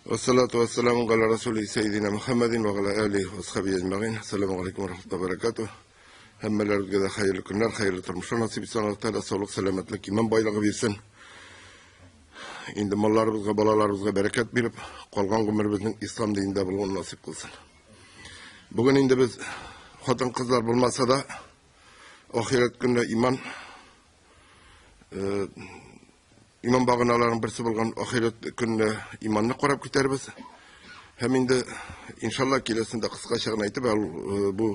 Вассалату вассаламу галя расули сәйдина Мухаммадин ва галя алихи ва асхаби әҗмәгыйн. Ассаламу алейкум ва рахматуллахи ва баракатуһ. Һәммәләрегезгә дә хәерле көннәр, хәерле тормышлар насыйп итсен Аллаһ Тәгалә, саулык, сәламәтлек, иман байлыгы бирсен. Инде малларыбызга, балаларыбызга бәрәкәт биреп, калган гомеребезнең ислам динендә булуын насыйп кылсын. Бүген инде без хатын-кызлар булмаса да, ахирәт көненә иман э, иман баганаларының берсе булган ахирәт көненә иманны карап китәрбез. Һәм инде иншалла киләсендә кыскача гына әйтеп, ул э, бу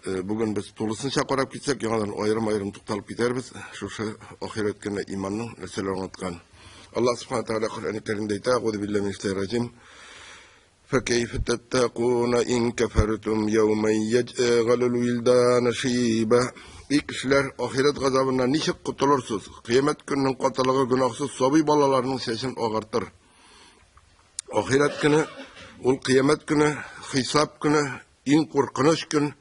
э, бүген без тулысынча карап китсәк, яңадан аерым-аерым тукталып китәрбез. Шушы ахирәт көненә иманның нәрсәләр аңлаткан. Аллаһ субхана тәгалә Коръән Кәримдә әйтә, "Әгъузу биллаһи минәш шайтанир فكيف تتقون إن كفرتم يوما يجعل الولدان شيبا. Ey кешеләр, ахирәт газабыннан ничек котылырсыз? Кыямәт көненең катылыгы гөнаһсыз сабый балаларның чәчен агартыр. Ахирәт көне, ул кыямәт көне, хисап көне, иң куркыныч көн,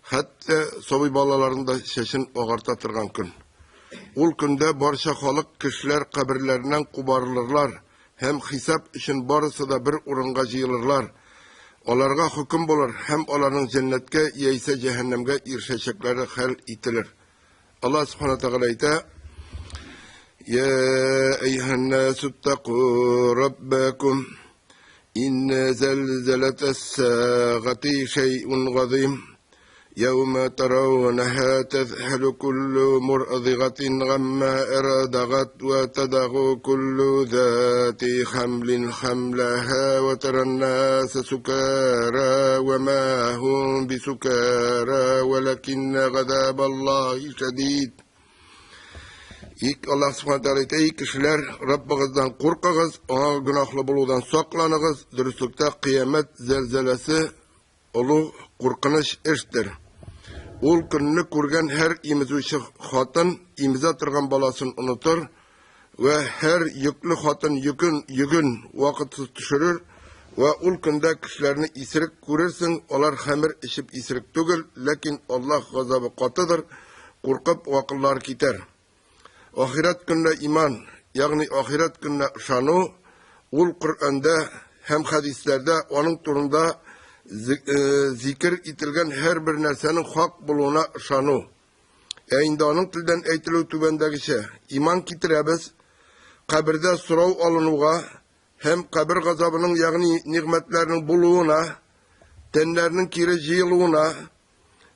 хәтта сабый балаларның да чәчен агарта торган көн. Ул көндә барча халык кешеләр каберләреннән кубарылырлар, Һәм хисап өчен барысы да бер урынга җыелырлар. Аларга хөкем булыр һәм аларның җәннәткә яисә җәһәннәмгә ирешәчәкләре хәл ителер. Аллаһ Субхана Тәгалә әйтә: Я әйһән насу иттаку раббакум инна зәлзәләтәс сәгати шәйун газыйм. يوم ترونها تذهل كل مرضغة عما أرضعت وتضع كل ذات حمل حملها وترى الناس سكارى وما هم بسكارى ولكن عذاب الله شديد. Ик Аллаһ Субхану Тәгалә әйтә, эй кешеләр, Раббыгыздан куркыгыз, аңа гөнаһлы булудан сакланыгыз, дөреслектә кыямәт зәлзәләсе Олуг куркыныч эштер. Ул көнне күргән һәр имезүче хатын имезә торган баласын онытыр вә һәр йөкле хатын йөкен, йөген вакытсыз төшерер вә ул көндә кешеләрне исерек күрерсең, алар хәмер эчеп исерек түгел, ләкин Аллаһ газабы катыдыр, куркып гакыллары китәр. Ахирәт көненә иман, ягъни ахирәт көненә ышану, ул Коръәндә һәм хәдисләрдә аның турында э, зикер ителгән һәрбер нәрсәнең хак булуына ышану. Ә инде аның телдән әйтелү түбәндәгечә: иман китерәбез, кабердә сорау алынуга һәм кабер газабының, ягъни нигъмәтләрнең булуына, тәннәрнең кире җыелуына,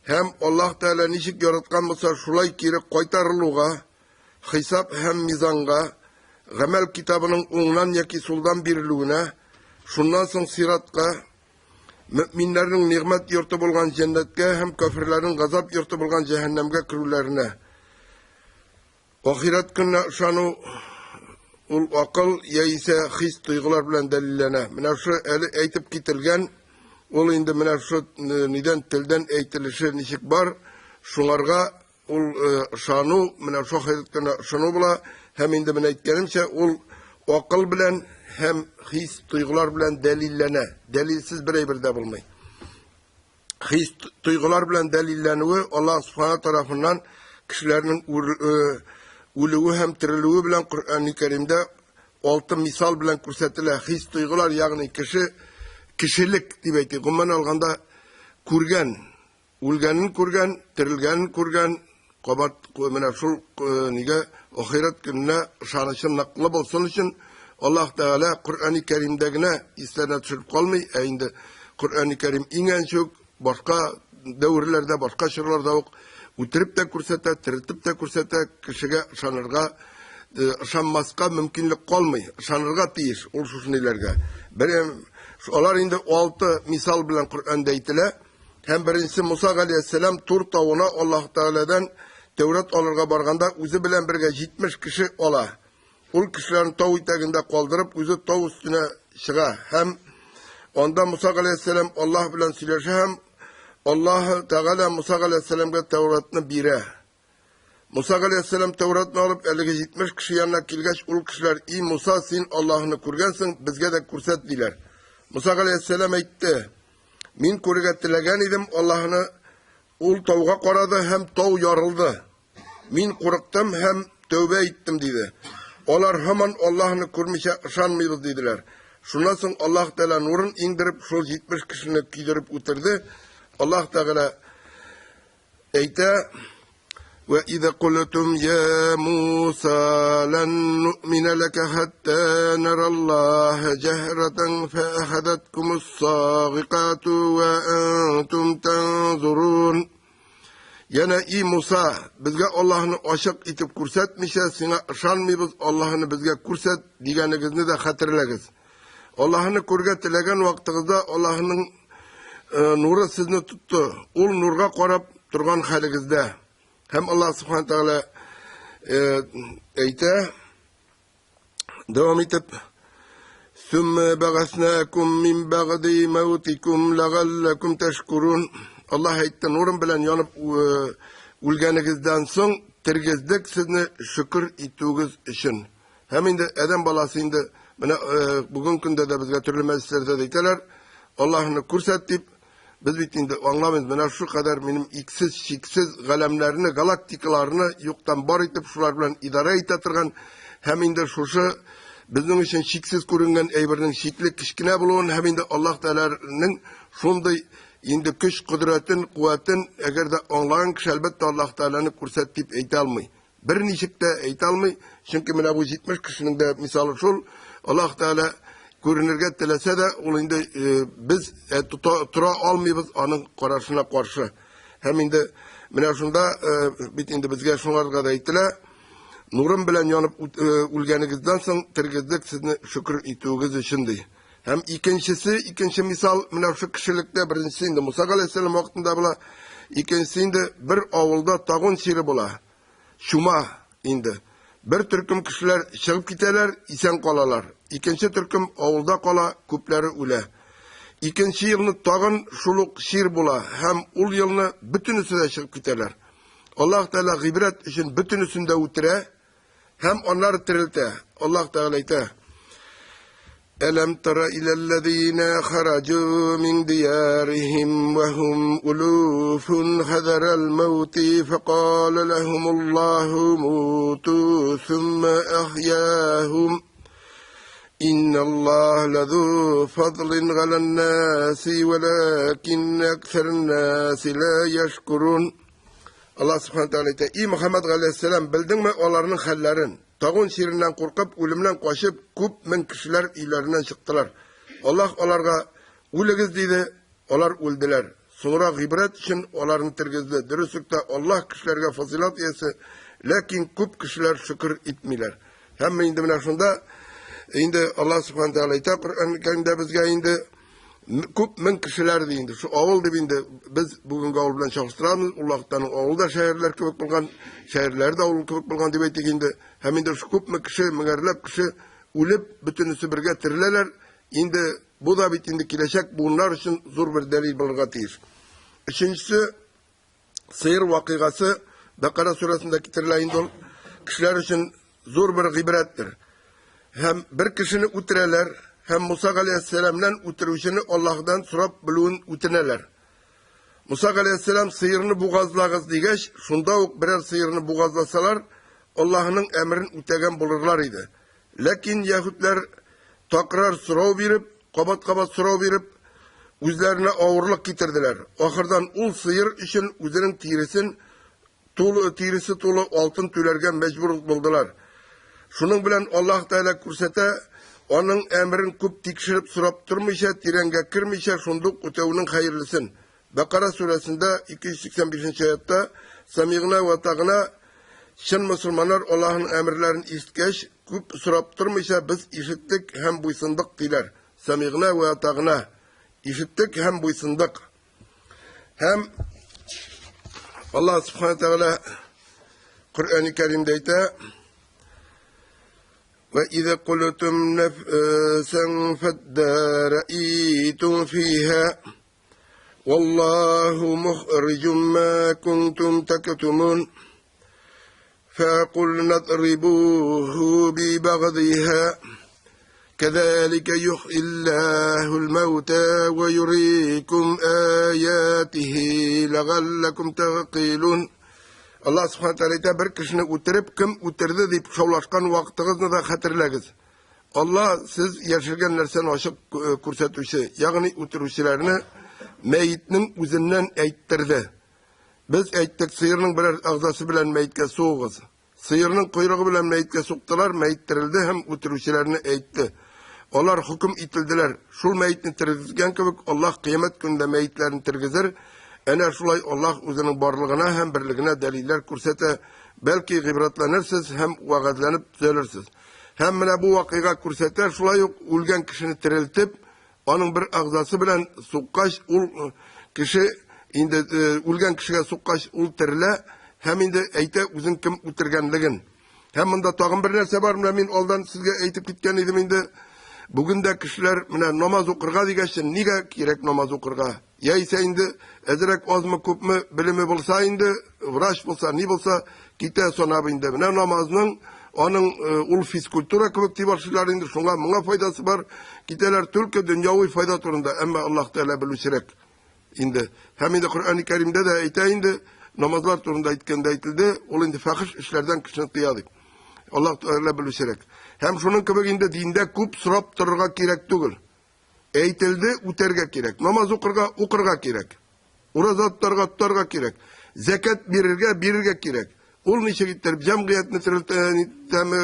Һәм Аллаһ Тәгалә ничек яраткан булса, шулай кире кайтарылуга, хисап һәм мизанга, гамәл китабының уңнан яки сулдан бирелүенә, шуннан соң сиратка, мөэминнәрнең нигъмәт йорты булган җәннәткә һәм кафирләрнең газап йорты булган җәһәннәмгә керүләренә. Ахирәт көненә ышану ул акыл яисә хис-тойгылар белән дәлилләнә. Менә шушы әле әйтеп кителгән, ул инде менә шушы э, нидән телдән әйтелеше ничек бар, шуңарга ул э, ышану, менә шул ахирәт көненә ышану була һәм инде менә әйткәнемчә, ул акыл белән һәм хис-тойгылар белән дәлилләнә. Дәлилсез бер әйбер дә булмый. Хис тойгылар белән дәлилләнүе Аллаһ Субхана тарафыннан кешеләрнең э, үлүе һәм терелүе белән Коръәни Кәримдә алты мисал белән күрсәтелә. Хис тойгылар, ягъни кеше кешелек дип әйтик, гомумән алганда күргән, үлгәнен күргән, терелгәнен күргән, кабат менә шул э, нигә ахирәт көненә ышанычы ныклы булсын өчен Аллаһ Тәгалә Коръәни Кәримдә генә исләренә төшереп калмый, ә инде Коръәни Кәрим иң әнче үк башка дәверләрдә, башка чорларда ук үтереп тә күрсәтә, терелтеп тә күрсәтә, кешегә ышанырга, э, ышанмаска мөмкинлек калмый, ышанырга тиеш ул шушындыйларга. Бер алар инде алты мисал белән Коръәндә әйтелә. Һәм беренчесе Муса галәйһиссәлам Тур тавына Аллаһ Тәгаләдән Тәүрат алырга барганда үзе белән бергә 70 кеше ала. Ул кешеләрне тау итәгендә калдырып, үзе тау өстенә чыга һәм анда Муса галәйһиссәлам Аллаһ белән сөйләшә һәм Аллаһ Тәгалә Муса галәйһиссәламгә Тәүратны бирә. Муса галәйһиссәлам Тәүратны алып, әлеге 70 кеше янына килгәч, ул кешеләр, "И Муса, син Аллаһны күргәнсең, безгә дә күрсәт", диләр. Муса галәйһиссәлам әйтте: "Мин күрергә теләгән идем Аллаһны, ул тауга карады һәм тау ярылды. Мин курыктым һәм тәүбә иттем", диде. Алар һаман Аллаһны күрмичә ышанмыйбыз диделәр. Шуннан соң Аллаһ Тәгалә нурын иңдереп, шул 70 кешене көйдереп үтерде. Аллаһ Тәгалә әйтә: Вә иза култум я Муса лан ну'мина лака хатта нараллаһа җаһратан фа ахадаткумус сагикату ва антум танзурун. Янә и Муса, безгә Аллаһны ачык итеп күрсәтмичә, сиңа ышанмыйбыз, Аллаһны безгә күрсәт дигәнегезне дә хәтерләгез. Аллаһны күргә теләгән вакытыгызда Аллаһның э, нуры сезне тотты. Ул нурга карап торган хәлегездә. Һәм Аллаһ Субхану Тәгалә э, әйтә, Дәвам итеп, Сүммә бәгәснәкүм мин бәгъди мәүтикүм ләгалләкүм тәшкүрүн. Аллаһ әйтте, нурым белән янып үлгәнегездән соң тергездек сезне шөкер итүегез өчен. Һәм инде адәм баласы инде менә бүген көндә дә безгә төрле мәҗлесләрдә дә әйтәләр, Аллаһны күрсәт дип, Без бит инде аңламыйбыз, менә шу кадәр минем иксез, чиксез галәмнәрне, галактикаларны юктан бар итеп, шулар белән идарә итә торган һәм инде шушы безнең өчен чиксез күренгән әйбернең чикле кечкенә булуын һәм инде Аллаһ Тәгаләнең шундый инде көч, кодрәтен, куәтен, әгәр дә аңлаган кеше, әлбәттә, Аллаһ Тәгаләне күрсәт дип әйтә алмый. Берничек тә әйтә алмый, чөнки менә бу 70 кешенең дә мисалы шул, Аллаһ Тәгалә күренергә теләсә дә, ул инде э, без э, тора алмыйбыз аның карашына каршы. Һәм инде менә шунда э, бит инде безгә шуңарга да әйтелә, нурым белән янып үлгәнегездән соң тергездек сезне шөкер итүегез өчен ди. Һәм икенчесе, икенче мисал, менә шушы кешелектә беренчесе инде Муса галәйһиссәлам вакытында була, икенчесе инде бер авылда тагун чире була. Чума инде. Бер төркем кешеләр чыгып китәләр, исән калалар. Икенче төркем авылда кала, күпләре үлә. Икенче елны тагын шул ук чир була һәм ул елны бөтенесе дә чыгып китәләр. Аллаһ Тәгалә гыйбрәт өчен бөтенесен дә үтерә, Һәм аннары терелтә. Аллаһ Тәгалә әйтә: Әләм тара иләлләзина хараҗу мин диярихим ва хум улуфун хазарал маути фақала лахумуллаху муту сумма ахьяхум Инналлаһ лазу фадлин галан наси валакин аксаран наси ла яшкурун. Аллаһ Субхану Тәгалә әйтә, И Мөхәммәд галәйһиссәлам, белдеңме аларның хәлләрен? Тагун чиреннән куркып, үлемнән качып, күп мең кешеләр өйләреннән чыктылар. Аллаһ аларга, Үлегез, диде, алар үлделәр. Соңра гыйбрәт өчен аларны тергезде. Дөреслектә, Аллаһ кешеләргә фазыйлат иясе, ләкин күп кешеләр шөкер итмиләр. Һәм инде менә шунда инде Аллаһ Субхану Тәгалә әйтә Коръән Кәримдә безгә инде күп мең кешеләр ди инде. Шу авыл дип инде без бүгенге авыл белән чагыштырабыз. Ул вакытта авыл да шәһәрләр кебек булган, шәһәрләр дә авыл кебек булган дип әйтик инде. Һәм инде шу күпме кеше, меңәрләп кеше үлеп, бөтенесе бергә тереләләр. Инде бу да бит инде киләчәк буыннар өчен зур бер дәлил булырга тиеш. Өченчесе Сыер вакыйгасы Бәкара сүрәсендә китерелә инде ул. Кешеләр өчен зур бер гыйбрәттер. Һәм бер кешене үтерәләр, һәм Муса галәйһиссәламнән үтерүчене Аллаһыдан сорап белүен үтенәләр. Муса галәйһиссәлам сыерны бугазлагыз дигәч, шунда ук берәр сыерны бугазласалар, Аллаһының әмерен үтәгән булырлар иде. Ләкин яһүдләр такрар сорау биреп, кабат-кабат сорау биреп, үзләренә авырлык китерделәр. Ахырдан ул сыер өчен үзенең тиресен тулы тиресе тулы алтын түләргә мәҗбүр булдылар. Шуның белән Аллаһ Тәгалә күрсәтә, аның әмерен күп тикшереп сорап тормыйча, тирәнгә кермичә, шундук үтәүнең хәерлесен. Бәкара сүрәсендә 285 нче аятта Самигъна вә атагъна чын мөселманнар Аллаһының әмерләрен ишеткәч, күп сорап тормыйча без ишеттек һәм буйсындык диләр. Самигъна вә атагъна ишеттек һәм буйсындык. Һәм Аллаһ Субхана Тәгалә Коръәни Кәримдә әйтә: Вә иза култум нәфсан фаддараитум фиһа Валлаху мухриджум ма кунтум такатумун. فقلنا اضربوه ببغضها كذلك يحيي الله الموتى ويريكم آياته لعلكم تعقلون Аллаһ Субхану Тәгалә әйтә, бер кешене үтереп, кем үтерде дип шаулашкан вакытыгызны да хәтерләгез. Алла сез яшергән нәрсәне ачык күрсәтүче, ягъни үтерүчеләрне мәетнең үзеннән әйттерде. Без әйттек, сыерның берәр әгъзасы белән мәеткә сугыгыз. Сыерның койрыгы белән мәеткә суктылар, мәет терелде һәм үтерүчеләрне әйтте. Алар хөкем ителделәр. Шул мәетне тергезгән кебек, Аллаһ кыямәт көнендә мәетләрне тергезер. Әнә шулай Аллаһ үзенең барлыгына һәм берлегенә дәлилләр күрсәтә. Бәлки гыйбрәтләнерсез һәм вәгазьләнеп төзәлерсез. Һәм менә бу вакыйга күрсәтә, шулай ук үлгән кешене терелтеп, аның бер әгъзасы белән суккач, ул э, кеше инде э, үлгән кешегә суккач, ул терелә һәм инде әйтә үзен кем үтергәнлеген. Һәм монда тагын бер нәрсә бар, менә мин алдан сезгә әйтеп киткән идем инде. Бүген дә кешеләр менә намаз укырга дигәч, нигә кирәк намаз укырга? Яисә инде әзрәк азмы күпме белеме булса инде, врач булса, ни булса, китә санап инде. Менә намазның аның э, ул физкультура кебек дип ашыйлар инде, шуңа моңа файдасы бар. Китәләр только дөньяви файда турында, әмма Аллаһ Тәгалә белүчерәк инде. Һәм инде Коръән Кәримдә дә әйтә инде, намазлар турында әйткәндә әйтелде, ул инде фәхиш эшләрдән кешене тыя дип. Аллаһ Тәгалә белүчерәк. Һәм шуның кебек инде диндә күп сорап торырга кирәк түгел. Әйтелде, үтәргә кирәк. Намаз укырга, укырга кирәк. Ураза тотарга, тотарга кирәк. Зәкәт бирергә, бирергә кирәк. Ул ничек иттереп җәмгыятьне терелтәме,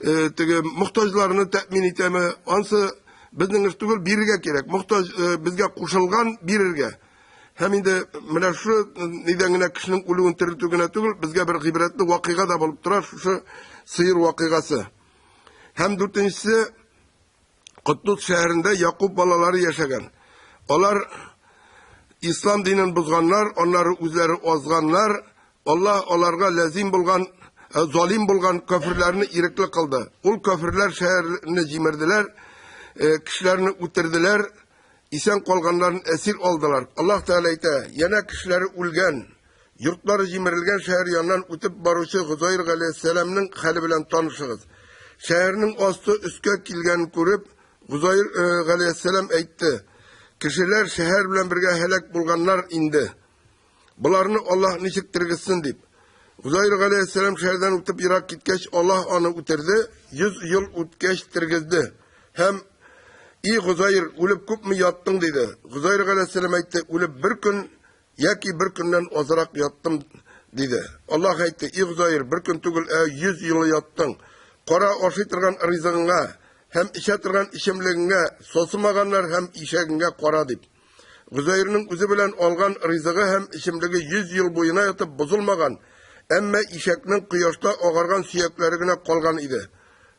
э, теге мохтаҗларны тәэмин итәме, ансы безнең эш түгел, бирергә кирәк. Мохтаҗ э, безгә кушылган бирергә. Һәм инде менә шушы э, нидән генә кешенең үлүен терелтү генә түгел, безгә бер гыйбрәтле вакыйга да булып тора шушы сыер вакыйгасы. Һәм дүртенчесе Котдус шәһәрендә Якуб балалары яшәгән. Алар ислам динен бозганнар, аннары үзләре азганнар. Аллаһ аларга ләзим булган, э, залим булган кафирләрне ирекле кылды. Ул кафирләр шәһәрне җимерделәр, э, кешеләрне үтерделәр, исән калганнарын әсир алдылар. Аллаһ Тәгалә әйтә, янә кешеләре үлгән, Йортлары җимерелгән шәһәр яныннан үтеп баручы Гозәир галәйһиссәламнең хәле белән танышыгыз. Шәһәрнең асты өскә килгәнен күреп, Гозәир э, галәйһиссәлам әйтте, Кешеләр шәһәр белән бергә һәлак булганнар инде. Боларны Аллаһ ничек тергезсен дип. Гозәир галәйһиссәлам шәһәрдән үтеп ерак киткәч, Аллаһ аны үтерде, 100 ел үткәч тергезде. Һәм И Гозәир, үлеп күпме яттың диде. Гозәир галәйһиссәлам әйтте, үлеп бер көн Яки бер көннән азрак яттым, диде. Аллаһ әйтте, И Гозәир, бер көн түгел, ә 100 ел яттың. Кара, ашый торган ризыгыңа һәм эчә торган эчемлегеңә, сасымаганнар һәм ишәгеңә кара, дип. Гозәирнең үзе белән алган ризыгы һәм эчемлеге 100 ел буена ятып бозылмаган, әмма ишәкнең кояшта агарган сөякләре генә калган иде.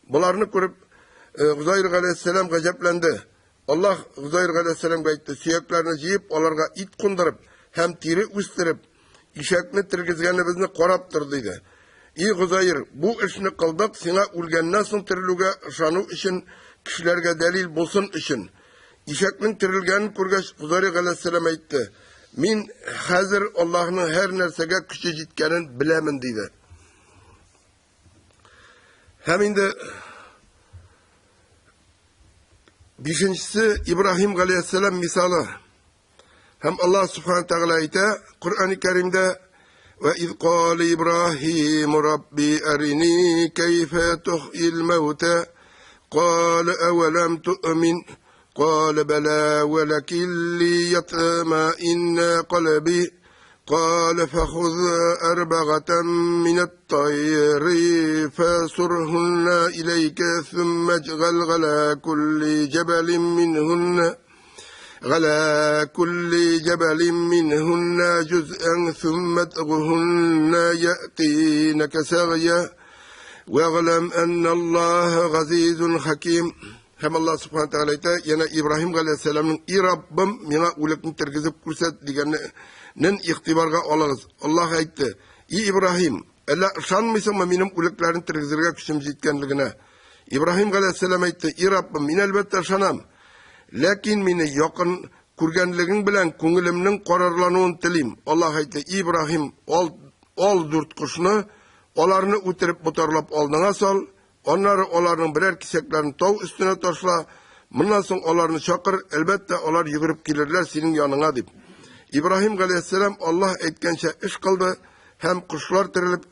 Боларны күреп, Гозәир галәйһиссәлам гаҗәпләнде. Аллаһ Гозәир галәйһиссәламгә әйтте, Сөякләрне җыеп, аларга ит кундырып һәм тире үстереп, ишәкне тергезгәнебезне карап тор, диде. И Гозәир, бу эшне кылдык, сиңа үлгәннән соң терелүгә ышану өчен, кешеләргә дәлил булсын өчен. Ишәкнең терелгәнен күргәч, Гозәир галәйһиссәлам әйтте, Мин хәзер Аллаһның һәр нәрсәгә көче җиткәнен беләмен, диде. Һәм инде бишенчесе Ибраһим галәйһиссәлам мисалы. Һәм Аллаһ субхана тәгалә әйтә Коръәни Кәримдә Вә из кале Ибраһим Рабби арини кәйфә тухил мәүтә кале әвәләм ту'мин قال بلى ولكن ليطمئن قلبي قال فخذ أربعة من الطير فصرهن إليك ثم اجعل على كل جبل منهن على كل جبل منهن جزءا ثم ادعهن يأتينك سعيا واعلم أن الله عزيز حكيم. Һәм Аллаһ Субхана Тәгалә әйтә, янә Ибраһим галәйһиссәламның "И Раббым, миңа үлекне тергезеп күрсәт" дигәнен игътибарга алыгыз. Аллаһ әйтте: "И Ибраһим, әллә ышанмыйсыңмы минем үлекләрне тергезергә көчем җиткәнлегенә?" Ибраһим галәйһиссәлам әйтте: "И Раббым, мин әлбәттә ышанам. Ләкин мине якын күргәнлегең белән күңелемнең карарлануын телим." Аллаһ әйтте: "И Ибраһим, ал, ал дүрт кошны, аларны үтереп ботарлап алдыңа сал, Аннары аларның берәр кисәкләрен тау өстенә ташла, моннан соң аларны чакыр, әлбәттә, алар йөгереп килерләр синең яныңа, дип. Ибраһим галәйһиссәлам Аллаһ әйткәнчә эш кылды, һәм кошлар терелеп,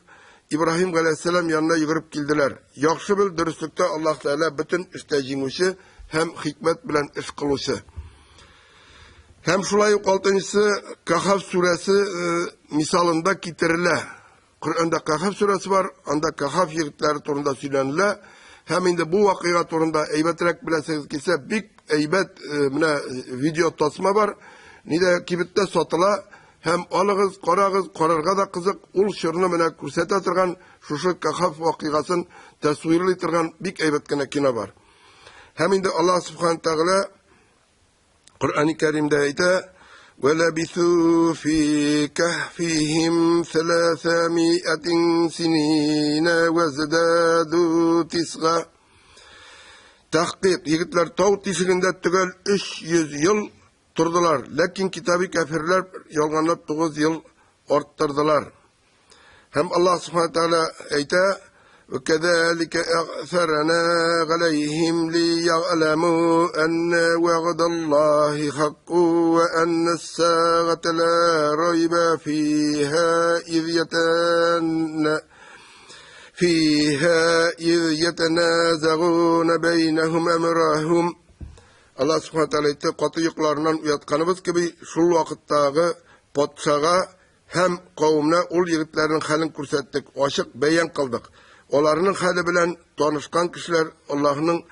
Ибраһим галәйһиссәлам янына йөгереп килделәр. Яхшы бел, дөреслектә Аллаһ Тәгалә бөтен эштә җиңүче һәм хикмәт белән эш кылучы. Һәм шулай ук алтынчысы Кахаф сүрәсе э, мисалында китерелә. Коръәндә Кахаф сүрәсе бар, анда Кахаф егетләре турында сөйләнелә. Һәм инде бу вакыйга турында әйбәтрәк беләсегез килсә, бик әйбәт э, менә видео тасма бар. Нидә кибеттә сатыла. Һәм алыгыз, карагыз, карарга да кызык, ул чорны менә күрсәтә торган, шушы Кахаф вакыйгасын тәсвирлый торган бик әйбәт кенә кино бар. Һәм инде Аллаһ Субхану Тәгалә Коръәни Кәримдә әйтә, وَلَبِثُوا فِي كَهْفِهِمْ ثَلَاثَمِائَةٍ سِنِينَ وَازْدَادُوا تِسْعًا. Тәхкыйк, егетләр тау тишегендә төгәл 300 ел тордылар, ләкин китаби кәфирләр ялганлап 9 ел арттырдылар. Һәм Аллаһ Субхану Тәгалә әйтә: "Вәкәзәликә әгъсәрнә галәйһим лиягъләму әннә вәгъдаллаһи хакку вә әннәс-сәгатә ла райба фиһа из ятанна фиһа из ятаназагуна бәйнәһум әмрахум." Аллаһ Субхану Тәгалә әйтте: "Каты йокларыннан уятканыбыз кеби, шул вакыттагы патшага Һәм кавемнә ул егетләрнең хәлен күрсәттек, ачык бәян кылдык. Аларның хәле белән танышкан кешеләр Аллаһның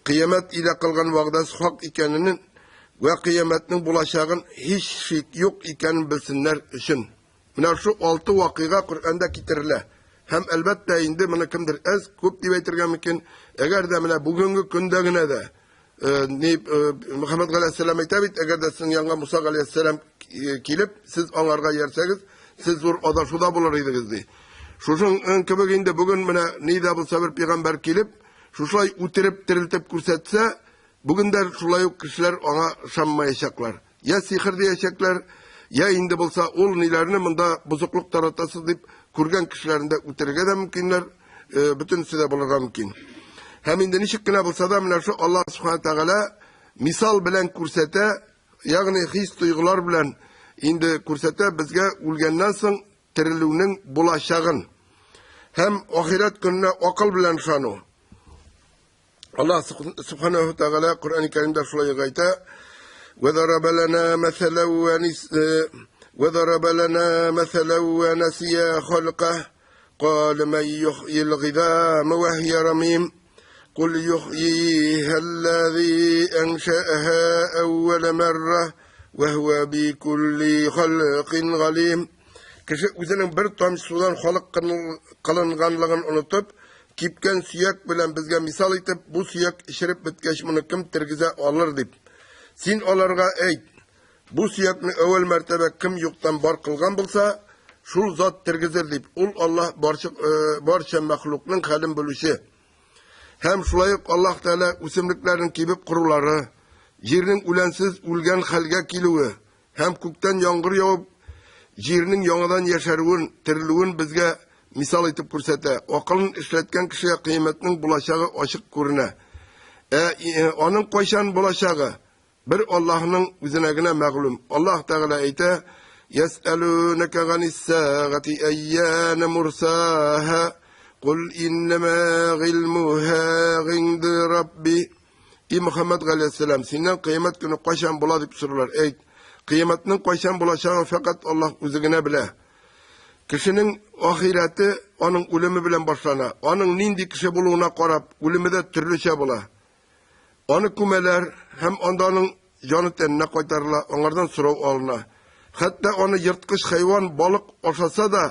кыямәт илә кылган вәгъдәсе хак икәнен вә кыямәтнең булачагын һич шик юк икәнен белсеннәр өчен. Менә шу алты вакыйга Коръәндә китерелә. Һәм әлбәттә инде моны кемдер әз, күп дип әйтергә мөмкин. Әгәр дә менә бүгенге көндә генә дә Э, ни э, Мөхәммәд галәйһиссәлам әйтә бит, әгәр дә сезнең янга Муса галәйһиссәлам э, килеп, сез аңарга иярсәгез, сез зур адашуда булыр идегез ди. Шушың кебек инде бүген менә ни дә булса бер пәйгамбәр килеп, шушылай үтереп терелтеп күрсәтсә, бүген дә шулай ук кешеләр аңа ышанмаячаклар. Я сихер диячәкләр, я инде булса ул ниләрне монда бозыклык таратасыз дип күргән кешеләрне дә үтерергә дә мөмкиннәр, э, бөтенесе дә булырга мөмкин. Һәм инде ничек кенә булса да, менә шу Аллаһ Субхану Тәгалә мисал белән күрсәтә, ягъни хис тойгылар белән инде күрсәтә безгә үлгәннән соң терелүнең булачагын. Һәм ахирәт көненә акыл белән ышану. Аллаһ Субханаһу Тәгалә Коръән Кәримдә шулай әйтә: "Вә дараба лана мәсәлән вә нис вә дараба лана мәсәлән вә насия халка قال من يحيي العظام وهي رميم قل يحييها الذي أنشأها أول مرة وهو بكل خلق عليم. Кеше үзенең бер тамчы судан халык кылынганлыгын онытып, кипкән сөяк белән безгә мисал итеп, бу сөяк эчереп беткәч, моны кем тергезә алыр дип. Син аларга әйт, бу сөякне әүвәл мәртәбә кем юктан бар кылган булса, шул зат тергезер дип. Ул Аллаһ барча, э, барча мәхлукның хәлен белүче. Һәм шулай ук Аллаһ Тәгалә үсемлекләрнең кибеп корулары, җирнең үләнсез үлгән хәлгә килүе, Һәм күктән яңгыр явып, җирнең яңадан яшәрүен, терелүен безгә мисал итеп күрсәтә. Акылын эшләткән кешегә кыямәтнең булачагы ачык күренә. Ә э, аның кайчан булачагы бер Аллаһның үзенә генә мәгълүм. Аллаһ Тәгалә әйтә: "Ясәлүнәкә ганис-сәгати әйяна мурсаһа, кул иннама гыйлмуһа гинда рабби." И Мөхәммәд галәйһиссәлам, синнән кыямәт көне кайчан була дип сорыйлар. Әйт, кыямәтнең кайчан булачагын фәкать Аллаһ үзе генә белә. Кешенең ахирәте аның үлеме белән башлана. Аның нинди кеше булуына карап, үлеме дә төрлечә була. Аны күмәләр һәм анда аның җаны тәненә кайтарыла, аңардан сорау алына. Хәтта аны ерткыч хайван, балык ашаса да,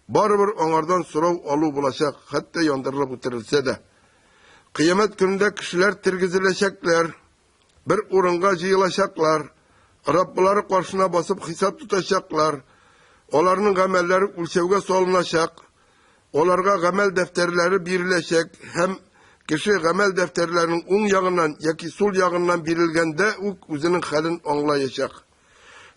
Барыбер аңардан сорау алу булачак, хәтта яндырылып үтерелсә дә. Кыямәт көнендә кешеләр тергезеләчәкләр, бер урынга җыелачаклар, Рабблары каршына басып хисап тотачаклар, аларның гамәлләре үлчәүгә салыначак, аларга гамәл дәфтәрләре биреләчәк һәм кеше гамәл дәфтәрләренең уң ягыннан яки сул ягыннан бирелгәндә үк үзенең хәлен аңлаячак.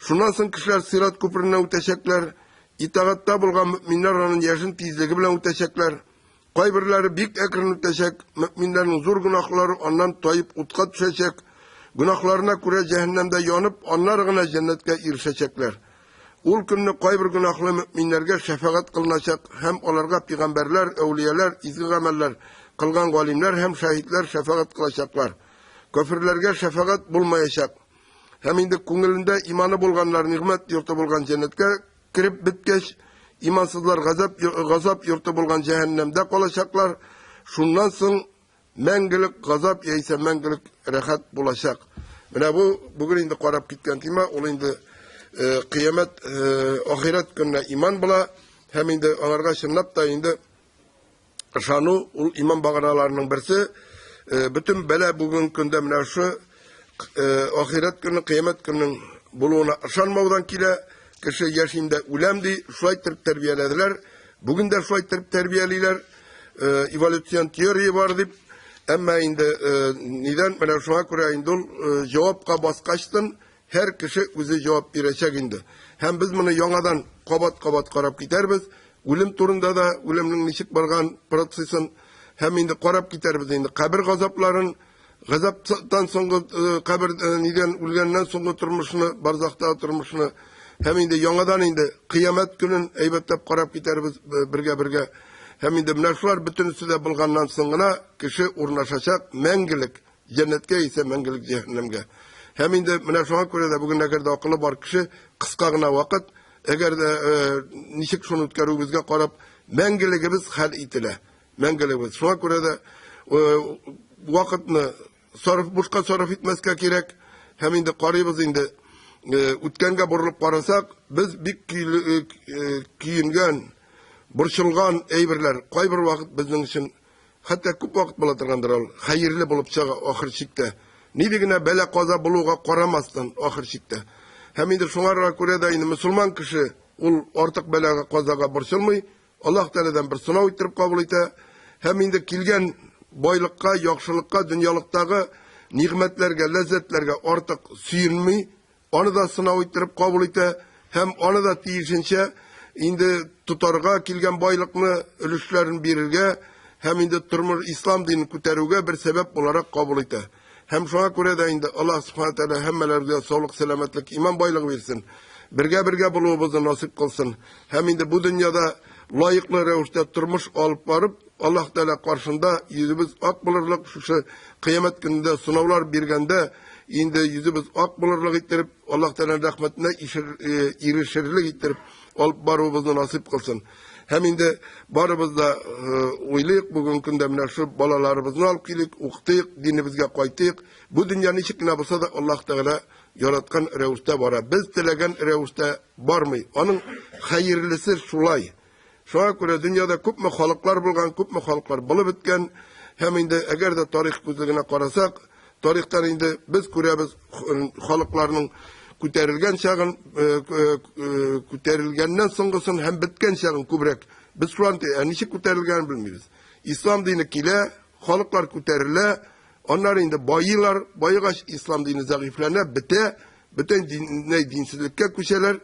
Шуннан соң кешеләр сират күпереннән үтәчәкләр, итагатьтә булган мөэминнәр аның яшен тизлеге белән үтәчәкләр. Кайберләре бик әкрен үтәчәк, мөэминнәрнең зур гөнаһлары аннан таеп утка төшәчәк, гөнаһларына күрә җәһәннәмдә янып, аннары гына җәннәткә ирешәчәкләр. Ул көнне кайбер гөнаһлы мөэминнәргә шәфәгать кылыначак һәм аларга пигамбәрләр, әүлияләр, изге гамәлләр кылган галимнәр һәм шаһитләр шәфәгать кылачаклар. Кафирләргә шәфәгать булмаячак. Һәм инде күңелендә иманы булганнар нигъмәт йорты булган җәннәткә кереп беткәч, имансызлар газап, газап йорты булган җәһәннәмдә калачаклар. Шуннан соң Мәңгелек газап яисә мәңгелек рәхәт булачак. Менә бу бүген инде карап киткән тема, ул инде э, кыямәт, э, ахирәт көненә иман була һәм инде аңарга чынлап та инде ышану ул иман баганаларының берсе. Э, бөтен бәла бүгенге көндә менә шушы ахирәт көне, кыямәт көненең булуына ышанмаудан килә. Кеше яшим дә үләм ди, шулай итеп тәрбияләделәр. Бүген дә шулай итеп тәрбиялиләр. Эволюцион теория бар дип. Әмма инде нидән менә шуңа күрә инде ул җавапка баскачтын һәр кеше үзе җавап бирәчәк инде. Һәм без моны яңадан кабат-кабат карап китәрбез. Үлем турында да, үлемнең ничек барган процессын һәм инде карап китәрбез инде кабер газапларын, Газаптан соңгы э, кабер э, нидән үлгәннән соңгы тормышны, барзахтагы тормышны һәм инде яңадан инде кыямәт көнен әйбәтләп карап китәрбез э, бергә-бергә. Һәм инде менә шулар бөтенесе дә булганнан соң гына кеше урнашачак мәңгелек җәннәткә исә мәңгелек җәһәннәмгә. Һәм инде менә шуңа күрә дә бүген әгәр дә акылы бар кеше кыска гына вакыт, әгәр дә ничек шуны үткәрүебезгә карап, мәңгелегебез хәл ителә. Мәңгелек. Шуңа күрә дә вакытны сарыф бушка сарыф итмәскә кирәк. Һәм инде карыйбыз инде үткәнгә борылып карасак, без бик көенгән, борчылган әйберләр кайбер вакыт безнең өчен хәтта күп вакыт була торгандыр ул, хәерле булып чыга ахыр чиктә. Нинди генә бәла-каза булуга карамастан ахыр чиктә. Һәм инде шуңарга күрә дә инде мөселман кеше ул артык бәлага, казага борчылмый, Аллаһ Тәгаләдән бер сынау иттереп кабул итә һәм инде килгән байлыкка, яхшылыкка, дөньялыктагы нигъмәтләргә, ләззәтләргә артык сөенми, аны да сынау иттереп кабул итә һәм аны да тиешенчә инде тотарга, килгән байлыкны өлешләрен бирергә һәм инде тормыш ислам динен күтәрүгә бер сәбәп буларак кабул итә. Һәм шуңа күрә дә инде Аллаһ Субхана Тәгалә һәммәләребезгә саулык, сәламәтлек, иман байлыгы бирсен. Бергә-бергә булуыбызны насыйп кылсын. Һәм инде бу дөньяда лаеклы рәвештә тормыш алып барып, Аллаһ Тәгалә каршында йөзебез ак булырлык, шушы кыямәт көнендә сынаулар биргәндә инде йөзебез ак булырлык иттереп, Аллаһ Тәгаләнең рәхмәтенә ирешерлек иттереп алып баруыбызны насыйп кылсын. Һәм инде барыбыз да уйлыйк, бүгенге көндә менә шу балаларыбызны алып килик, укытыйк, динебезгә кайтыйк. Бу дөнья ничек кенә булса да Аллаһ Тәгалә яраткан рәвештә бара. Без теләгән рәвештә бармый. Аның хәерлесе шулай. Шуңа күрә дөньяда күпме халыклар булган, күпме халыклар булып беткән. Һәм инде әгәр дә тарих күзлегенә карасак, тарихтан инде без күрәбез халыкларның күтәрелгән чагын, күтәрелгәннән соңгысын һәм беткән чагын күбрәк. Без шулай ә ничек күтәрелгәнен белмибез. Ислам дине килә, халыклар күтәрелә, аннары инде байыйлар, баегач ислам дине зәгыйфьләнә, бетә, бөтен диннәй динсезлеккә күчәләр,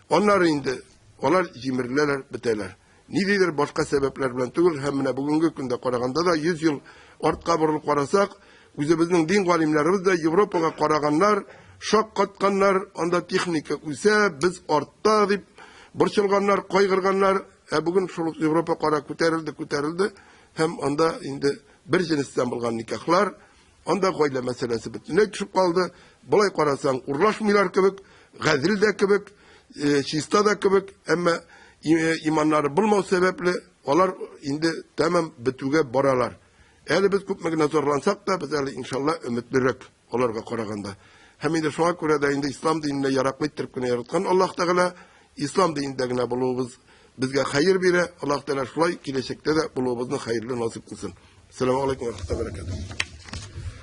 аннары инде алар җимереләләр, бетәләр. Ниндидер башка сәбәпләр белән түгел, һәм менә бүгенге көндә караганда да 100 ел артка борылып карасак, үзебезнең дин галимнәребез дә Европага караганнар, шаккатканнар, анда техника үсә, без артта дип борчылганнар, кайгырганнар. Ә бүген шул ук Европа кара күтәрелде, күтәрелде һәм анда инде бер җенестән булган никахлар, анда гаилә мәсьәләсе бөтенләй төшеп калды. Болай карасаң, урлашмыйлар кебек, гадел дә кебек, чиста да кебек, әмма иманнары булмау сәбәпле, алар инде тәмам бетүгә баралар. Әле без күпме генә зарлансак та, без әле иншалла өметлерәк аларга караганда. Һәм инде шуңа күрә дә инде ислам диненә яраклы иттереп кенә яраткан Аллаһ Тәгалә, ислам динендә генә булуыбыз безгә хәер бирә. Аллаһ Тәгалә шулай киләчәктә дә булуыбызны хәерле насыйп кылсын. Ассаламу алейкум ва рахматуллаһи ва баракатуһ.